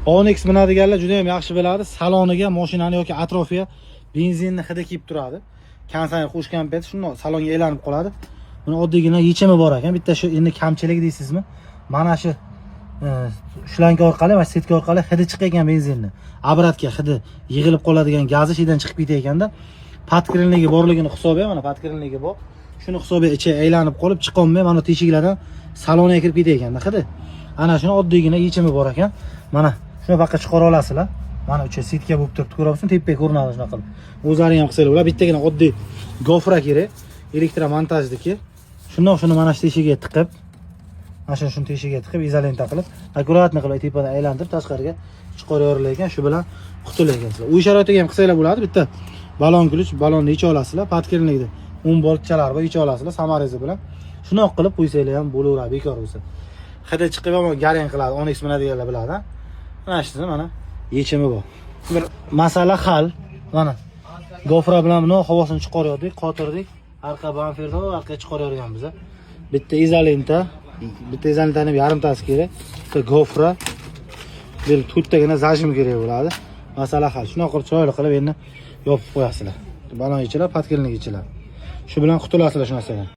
Onix minadiganlar juda ham yaxshi biladi. Saloniga, mashinani yoki atrofiga benzinni hidi kelib turadi. Konditsioner qo'shgan payt shundoq salonga aylanib qoladi. Buni oddiygina yechimi bor ekan. Bitta shu endi kamchilik deysizmi? Mana shu шланг orqali va сетка orqali hidi chiqayotgan benzinni. Обратка hidi yig'ilib qoladigan gazi shiydan chiqib ketayotganda подкрыльник i borligini hisobiga, mana подкрыльник i bor. Shuni hisobiga ichi aylanib qolib chiqolmay, mana teshiklardan salonga kirib ketayotganda hidi. Ana shuni oddiygina yechimi bor ekan. Mana shuni faqat chiqara olasizlar. Mana o'sha сетка bo'lib turibdi, ko'ryapsizmi? Tepaga ko'rinadi shunaqa qilib. O'zlari ham qilsanglar bo'ladi. Bittagina oddiy gofra kerak. Elektromontajniki. Shundoq shuni mana shu teshigiga tiqib, mana shuni teshigiga tiqib, изолента qilib, аккуратно qilib tepadan aylantirib tashqariga chiqarib ekan, shu bilan qutular ekansizlar. Uy sharoitiga ham qilsanglar bo'ladi. Bitta баллон ключ, balonni yecha olasizlar, подкрыльник da 10 boltchalar bor, yecha olasizlar саморез i bilan. Shundoq qilib qo'ysanglar ham bo'laveradi, bekor bo'lsa. Hidi chiqib yomon garang qiladi, Onix minadiganlar biladi. Mana shuni mana yechimi bor. Bir masala hal. Mana gofra bilan buni havosini chiqarayotdik, qotirdik. Arqa bamperdan orqaga chiqarayotganmiz. Bitta изолента, bitta изолента ni yarimtasi kerak. Bitta gofra, bir to'rttagina зажим kerak bo'ladi. Masala hal. Shunaqa qilib chiroyli qilib endi yopib qo'yasizlar. Balon yechiladi, подкрыльник yechiladi. Shu bilan qutulasizlar shu narsadan.